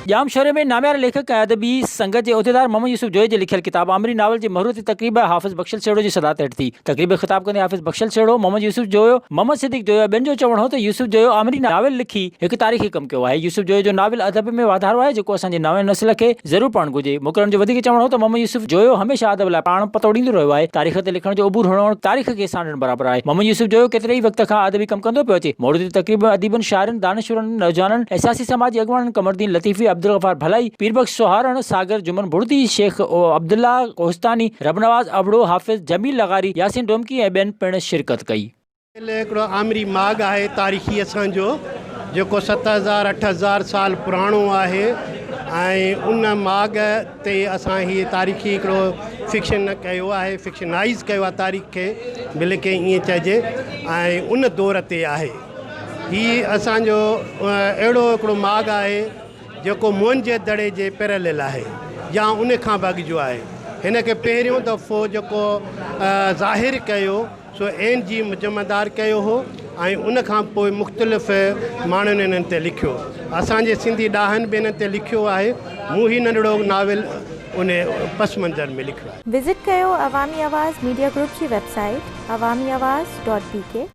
ڄامشوري ۾ نامياري ليکڪ ۽ ادبي سنگت جي عهديدار محمد يوسف جويي جي لکيل ڪتاب آمري ناول جي مهورتي تقريب حافظ بخشل سيڙهو جي صدارت هيٺ ٿي. تقريب کي خطاب ڪندي حافظ بخشل سيڙهو، محمد يوسف جويو، محمد صديق جويو ۽ ٻين جو چوڻ هو ته يوسف جويو آمري ناول لکي هڪ تاريخي ڪم ڪيو آهي. يوسف جويو جو ناول ادب ۾ واڌارو آهي جيڪو اسان جي نوين نسل کي ضرور پڙهڻ گهرجي. مقررن جو وڌيڪ چوڻ هو ته محمد يوسف جويو هميشه ادب لاء پاڻ پتوڙيندو رهيو آهي. تاريخ تي لکڻ جو عبور هئڻ تاريخ کي سانڍڻ برابر آهي. محمد يوسف جويو ڪيتري ئي وقت کان ادبي ڪم ڪندو پيو اچي. مولودي تقريب ۾ اديبن، شاعرن، دانشورن، نوجوانن ۽ سياسي سماجي اڳواڻن قمرالدين لطيفي، عبدالغفار ڀلائي، پير بخش سوهارڻ، ساگر جمن بڙدي، شيخ عبدالله ڪوهستاني، ربنواز ابڙو، حافظ جميل لغاري، ياسين ڊومڪي ۽ ٻين پڻ شرڪت ڪئي. هڪڙو آمري ماڳ آهي تاريخي اسان جو جيڪو 7000 8000 سال پراڻو آهي ۽ ان ماڳ تي اسان هي تاريخي هڪڙو فڪشن ڪيو آهي فڪشنائز ڪيو آهي تاريخ کي بلڪه ائين چئجي ۽ ان دور تي آهي هي اسان جو اهڙو هڪڙو ماڳ آهي جيڪو موئن جي دڙي جي پيرالل آهي يا ان کان به اڳ جو آهي. هن کي پهريون دفعو جيڪو ظاهر ڪيو سو اين جي مجمدار ڪيو هو ۽ ان کان پوء مختلف ماڻهن انهن تي لکيو. اسان جي سنڌي ڏاهن به انهن تي لکيو آهي. مون هي ننڍڙو ناول ان پس منظر ۾ لکيو آهي. وزٽ ڪيو عوامي آواز ميڊيا گروپ جي web site Awami Awaz dot B K.